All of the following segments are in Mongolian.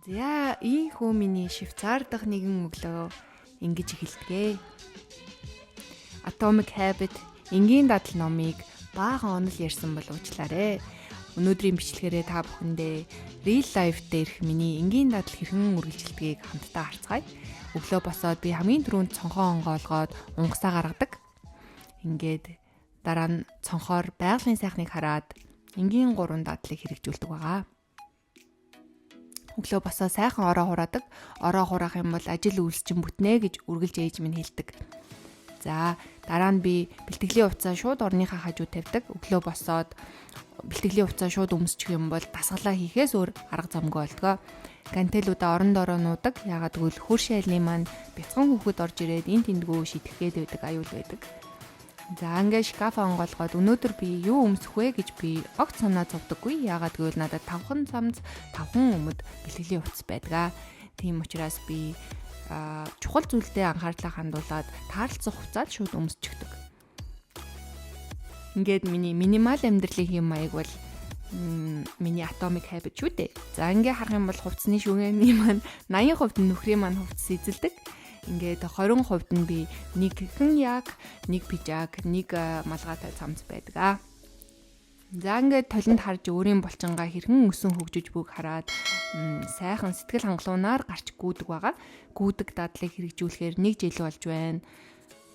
За, ийхүү миний Швейцар дахь нэгэн өглөө ингэж эхэлдэг. Atomic Habit энгийн дадал номыг баахан онол ярьсан бол уучлаарай. Өнөөдрийн бичлэгээрээ та бүхэндээ real life дээрх миний энгийн дадал хэрхэн үргэлжилдгийг хамтдаа харцгаая. Өглөө босоод би хамгийн түрүүнд цонхоо онгойлгоод унгасаа гаргадаг. Ингээд дараа нь цонхоор байгалийн сайхныг хараад энгийн гурван дадлыг хэрэгжүүлдэг байгаа. Өглөө босоо сайхан ороо хураадаг. Ороо хураах юм бол ажил үйлс чинь бүтнэ гэж үргэлж ээж минь хэлдэг. За, дараа нь би бэлтгэлийн хувцаа шууд орныхаа хажуу тавьдаг. Өглөө босоод бэлтгэлийн хувцаа шууд өмсчих юм бол дасгалаа хийхээс өөр арга замгүй болдгоо. Гантелуудаа орон дороо нуудаг. Яагаад гэвэл хөр шайлны маань бяцхан хүүхэд орж ирээд эн тэндгүү шидэх гээд байдаг аюул байдаг. За, ингээд шкаф онгойлгоод өнөөдөр би юу өмсөх вэ гэж би огт санаа зовдоггүй. Яагаад гэвэл надад 5хан цамц, 5хан өмд бэлтгэлийн хувцас байдаг. Тийм учраас би чухал зүйлдээ анхаарлаа хандуулад таарлцсан хувцас шууд өмсчихдөг. Ингээд миний минимал амьдралын хэм маяг бол миний atomic habit шүү дээ. За, ингээ харах юм бол хувцсны шүгээний маань 80% нь нөхрийн маань хувцас эзэлдэг. Ингээд 20% нь би нэг хэн яг, нэг пижак, нэг малгайтай цамц байдаг аа. За, ингээд толинд харж өөрийн булчингаа хэрхэн өсөн хөгжиж бүг хараад сайхан сэтгэл хангалуунаар гарч гүйдэг байгаа. Гүйдэг дадлыг хэрэгжүүлэхээр нэг жил болж байна.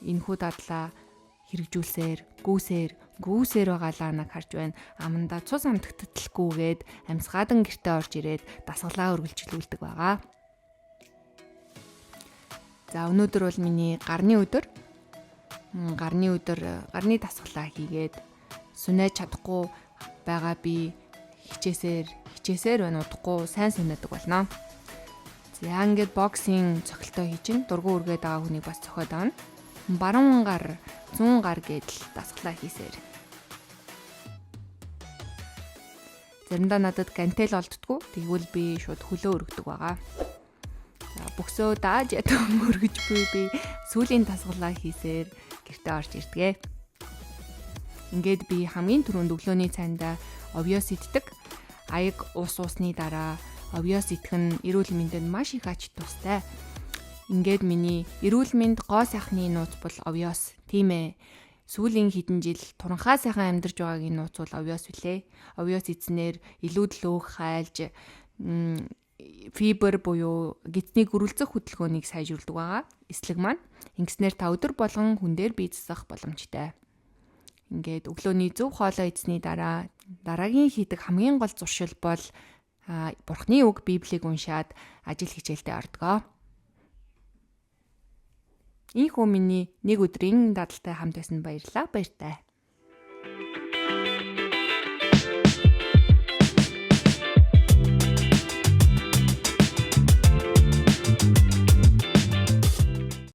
Энэхүү дадлаа хэрэгжүүлсээр, гүйсээр, гүйсээр байгаа лаанаг харж байна. Амандаа цус амтагталгүйгээд амьсгаадан гэртээ орж ирээд дасгалаа үргэлжлүүлдэг байгаа. За, өнөөдөр бол миний гарны өдөр. Гарны өдөр гарны дасгалаа хийгээд сүнэж чадахгүй байгаа би хичээсээр хичээсээр байна, удахгүй сайн сүнэдэг болно. За, ингээд боксing цохилтоо хийж, дургу үргээд байгаа хүнийг бас цохиод аана. Баруун гар, зүүн гар гэдэл дасгалаа хийсээр. Заримдаа надад гантел олддгоо. Тэгвэл би шууд хөлөө өргөдөг байгаа. За, бөксөө дааж ядсан өргөж буй би сүүлийн дасгалаа хийсээр гэртээ орж ирдэг. Ингээд би хамгийн түрүүнд өглөөний цайндаа овёос иддэг. Аяг ус уусны дараа овёос идэх нь эрүүл мэндэд маш их ач тустай. Ингээд миний эрүүл мэнд гоо сайхны нууц бол овёос. Тийм ээ. Сүүлийн хэдэн жил туранхай сайхан амьдарч байгаагийн нууц бол овёос билээ. Овёос идснээр илүү лөөх хайлж, фибер буюу гидсний гөрөлзөх хөдөлгөөнийг сайжруулдаг байгаа. Эслэг маань ингэснээр та өдөр болгон хүн дээр бие засах боломжтой. Ингээд өглөөний зөв хоолоо идсэний дараа дараагийн хийдэг хамгийн гол зуршил бол Бурхны үг Библийг уншаад ажил хичээлдээ ордгоо. Ийхүү миний нэг өдрийн дадалтай хамт байсан баярлалаа. Баяртай.